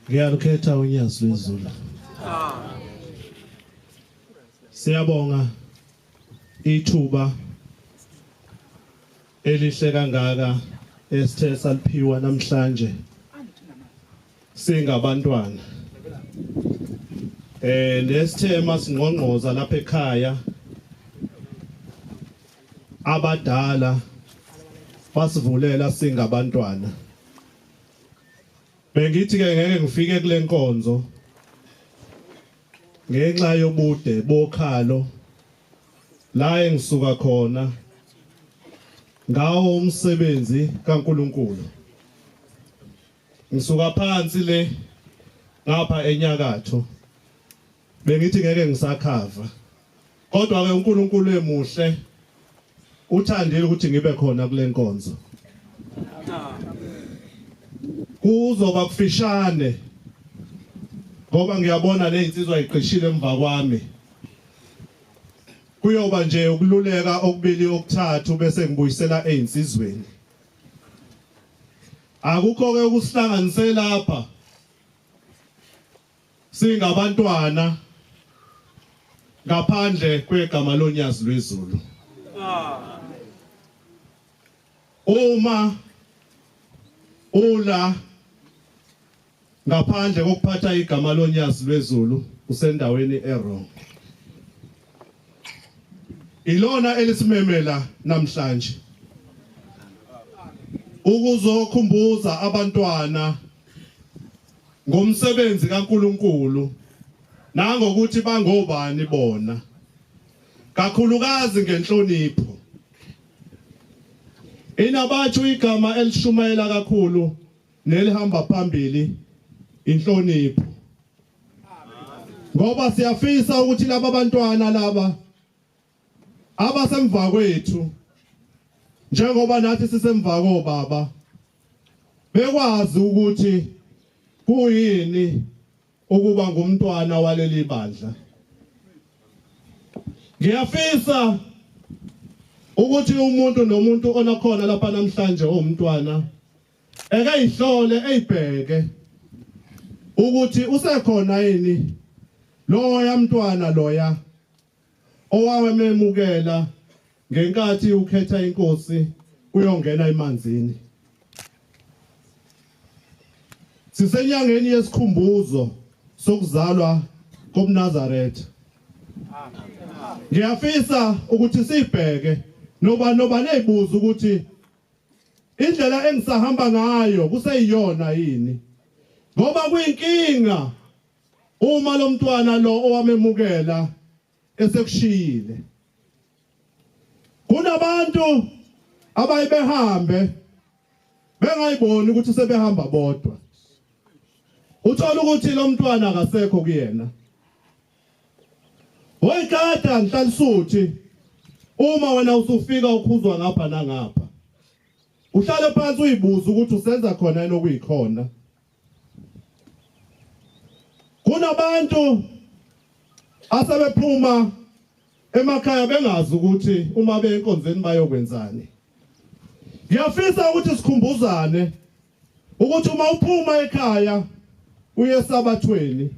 Ngiyalukhetha unyazi lwezulu. Siyabonga ithuba elihle kangaka esithe saliphiwa namhlanje singabantwana. Nesithe masingqongqoza lapha ekhaya abadala basivulela singabantwana. Bengithi ke ngeke ngifike kule nkonzo ngenxa yobude bokhalo la engisuka khona ngawo umsebenzi kaNkuluNkulu. Ngisuka phansi le ngapha enyakatho, bengithi ngeke ngisakhava, kodwa ke uNkulunkulu emuhle uthandile ukuthi ngibe khona kule nkonzo. Kuzoba kufishane ngoba ngiyabona lezinsizwa iqishile emva kwami. Kuyoba nje ukululeka okubili okuthathu bese ngibuyisela ezinsizweni. Akukho ke ukusihlanganise lapha singabantwana ngaphandle kwegama lonyazi lwezulu. Uma ula ngaphandle kokuphatha igama lonyazi lwezulu, usendaweni e-wrong. Ilona elisimemela namhlanje ukuzokhumbuza abantwana ngomsebenzi kaNkuluNkulu nangokuthi bangobani bona, kakhulukazi ngenhlonipho. Inabatsho igama elishumayela kakhulu nelihamba phambili inhlonipho, ngoba siyafisa ukuthi laba bantwana laba abasemva kwethu, njengoba nathi sisemva kobaba, bekwazi ukuthi kuyini ukuba ngumntwana waleli bandla. Ngiyafisa ukuthi umuntu nomuntu onakhona lapha namhlanje owumntwana eke ihlole eyibheke ukuthi usekhona yini loya mntwana loya owawememukela ngenkathi ukhetha inkosi uyongena emanzini. Sisenyangeni yesikhumbuzo sokuzalwa kobuNazaretha. Ngiyafisa ukuthi sibheke noba noba nezibuza ukuthi indlela engisahamba ngayo kuseyiyona yini, ngoba kuyinkinga uma lo mntwana lo owamemukela esekushiyile. Kunabantu abaye behambe bengayiboni ukuthi sebehamba bodwa, uthola ukuthi lo mntwana akasekho kuyena. Oyikada nhlansuthi uma wena usufika ukhuzwa ngapha nangapha, uhlale phansi uyibuza ukuthi usenza khona yini okuyikhona. Kunabantu asebephuma emakhaya bengazi ukuthi uma beye enkonzweni bayokwenzani. Ngiyafisa ukuthi sikhumbuzane ukuthi uma uphuma ekhaya uye esabathweni,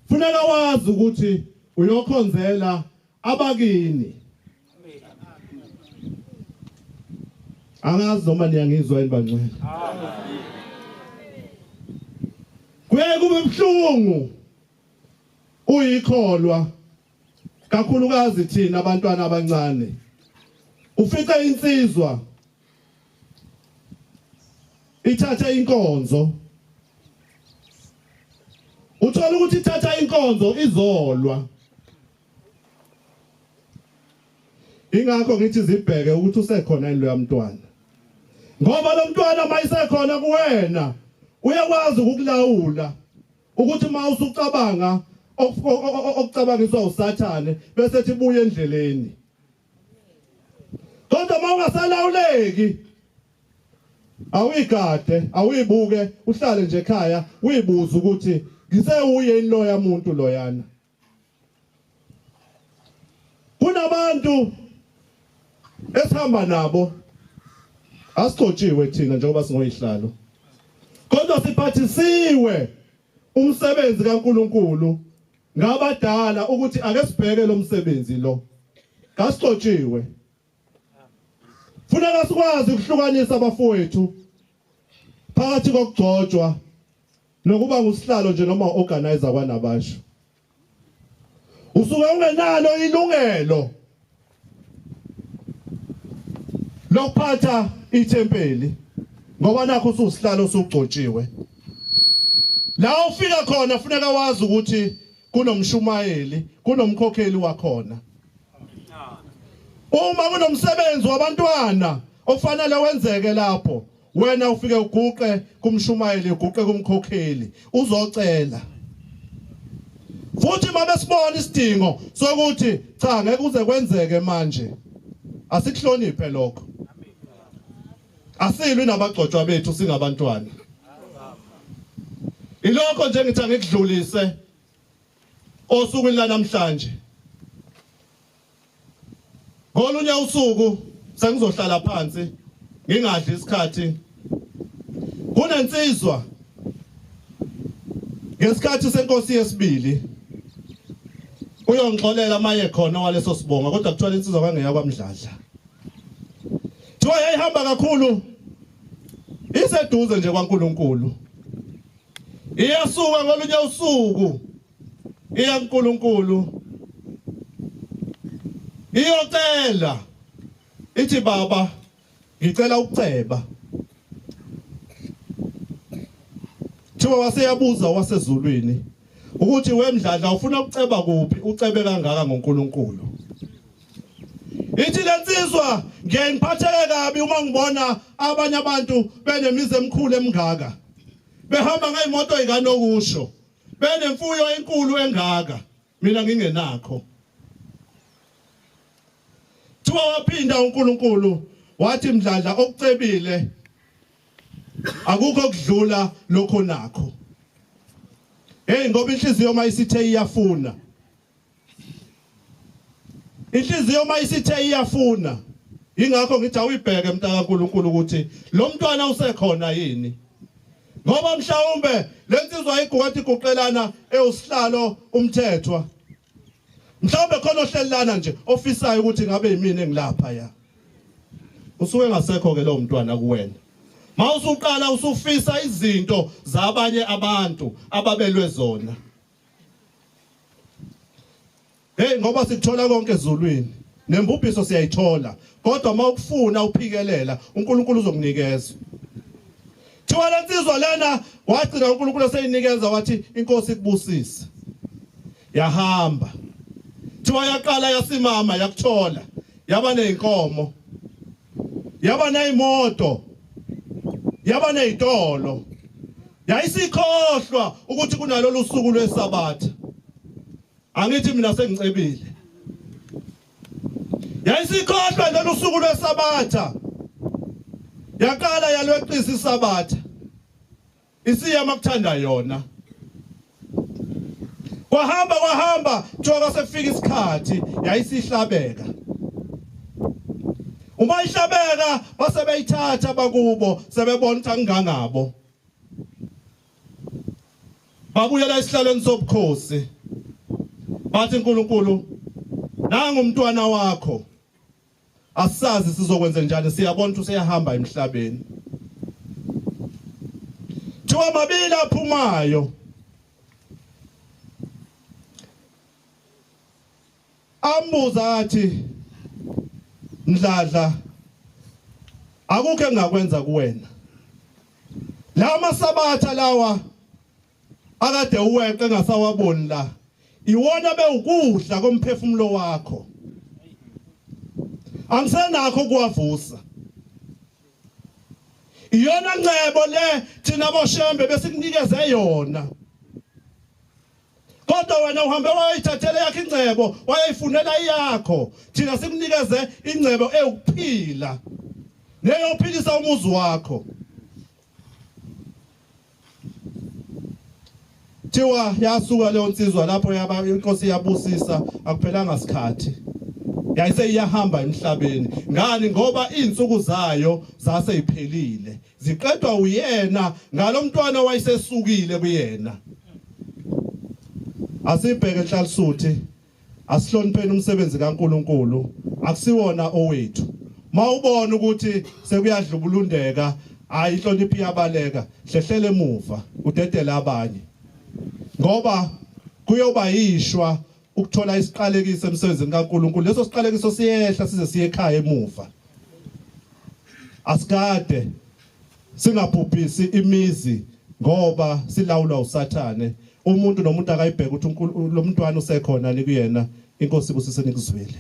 funeka wazi ukuthi uyokhonzela abakini. Angazi noma niyangizwa yini bangcwele. Kuyaye kube buhlungu uyikholwa, kakhulukazi thina abantwana abancane, ufice insizwa ithatha inkonzo, uthola ukuthi ithatha inkonzo izolwa. Ingakho ngithi zibheke ukuthi usekhona yini loya mntwana, ngoba lo mntwana mayisekhona kuwena uyakwazi ukukulawula ukuthi uma usucabanga okucabangiswa uSathane bese ethi buye endleleni. Kodwa uma ungasalawuleki, awuyigade, awuyibuke, uhlale nje ekhaya uyibuze ukuthi ngisewuye yini loya muntu loyana. Kunabantu esihamba nabo asigcotshiwe thina njengoba singoyihlalo. Kodwa siphathisiwe umsebenzi kaNkuluNkulu ngabadala ukuthi ake sibheke lo msebenzi lo. Kasixotshiwe. Funeka sikwazi ukuhlukanisa abafowethu phakathi kokugcotshwa nokuba ngusihlalo nje noma organizer kwanabasha. Usuke ungenalo ilungelo lokuphatha ithempeli ngoba nakho ususihlalo usugcotshiwe. La ufika khona funeka wazi ukuthi kunomshumayeli, kunomkhokheli wakhona. Uma kunomsebenzi wabantwana okufanele wenzeke lapho, wena ufike uguqe kumshumayeli, uguqe kumkhokheli, uzocela. Futhi uma besibona isidingo sokuthi cha ngeke kuze kwenzeke manje, asikuhloniphe lokho. Asilwi nabagcotshwa bethu singabantwana. Ilokho nje ngithi angikudlulise osukwini lanamhlanje. Ngolunye usuku sengizohlala phansi ngingadli isikhathi. Kunensizwa ngesikhathi senkosi yesibili uyongixolela maye khona waleso sibonga kodwa kuthiwa insizwa kwangeyakwamdladla. Thiwa yayihamba kakhulu iseduze nje kwaNkuluNkulu. Iyasuka ngolunye usuku iya kuNkulunkulu iyocela ithi baba ngicela ukuceba. Thiwa waseyabuza wasezulwini ukuthi wemdladla ufuna ukuceba kuphi ucebe kangaka ngoNkulunkulu. Ithi lensizwa ngiye ngiphatheke kabi uma ngibona abanye abantu benemizi emikhulu emingaka. Behamba ngezimoto ezikanokusho. Benemfuyo enkulu engaka mina ngingenakho. Thiwa waphinda uNkulunkulu wathi mdladla okucebile akukho okudlula lokho nakho. Hey ngoba inhliziyo mayisithe iyafuna. Inhliziyo mayisithe iyafuna. Ingakho ngithi awuyibheke mntaka kaNkulunkulu ukuthi lo mntwana usekhona yini. Ngoba mhlawumbe lensizwa igukathi iguqelana ewusihlalo umthethwa. Mhlawumbe khona ohlelana nje ofisayo ukuthi ngabe yimina engilapha ya. Usuke ngasekho ke lo mntwana kuwena. Mawusuqala usufisa izinto zabanye abantu ababelwe zona. Hey ngoba sikuthola konke ezulwini nembubhiso siyayithola kodwa uma ukufuna uphikelela uNkulunkulu uzokunikeza. Thiwa lensizwa lena wagcina uNkulunkulu eseyinikeza wathi inkosi ikubusise. Yahamba. Thiwa yaqala yasimama yakuthola yaba nezinkomo. Yaba nezimoto. Yaba nezitolo. Yayisikhohlwa ukuthi kunalolu suku lweSabatha. Angithi mina sengicebile. Yayisikhohlwa lolu suku lweSabatha. Yaqala yalweqisa iSabatha. Isiya makuthanda yona. Kwahamba kwahamba joka sekufika isikhathi yayisihlabeka. Uma ihlabeka base beyithatha bakubo sebebona ukuthi angingangabo. Babuyela esihlalweni sobukhosi. Bathi uNkulunkulu nangu umntwana wakho. Asazi sizokwenza njani siyabona ukuthi useyahamba emhlabeni. Thiwa mabili aphumayo. Ambuza athi Mdladla akukho engakwenza kuwena. La masabatha lawa akade uweqe engasawaboni la iwona bewukudla komphefumulo wakho. Angisenakho ukuwavusa. Iyona ncebo le thina boshembe besikunikeze yona. Kodwa wena uhambe wayithathela yakhe ingcebo, wayeyifunela iyakho. Thina sikunikeze ingcebo ewukuphila. Neyophilisa umuzi wakho. Thiwa yasuka leyo nsizwa lapho yaba inkosi yabusisa akuphelanga sikhathi. Yayise iyahamba emhlabeni. Ngani ngoba izinsuku zayo zase iphelile. Ziqedwa uyena ngalomntwana wayesesukile kuyena. Asibheke Nhlalisuthi, asihlonipheni umsebenzi kaNkuluNkulu, akusiwona owethu. Mawubona ukuthi sekuyadlubulundeka, hayi inhlonipho iyabaleka, hlehlele emuva udedele abanye, ngoba kuyoba yishwa ukuthola isiqalekiso emsebenzini kaNkuluNkulu. Leso siqalekiso siyehla size siye ekhaya emuva. Asikade singabhubhisi imizi ngoba silawulwa uSathane. Umuntu nomuntu akayibheka ukuthi lo mntwana usekhona ni kuyena. Inkosi ibusise nikuzwile.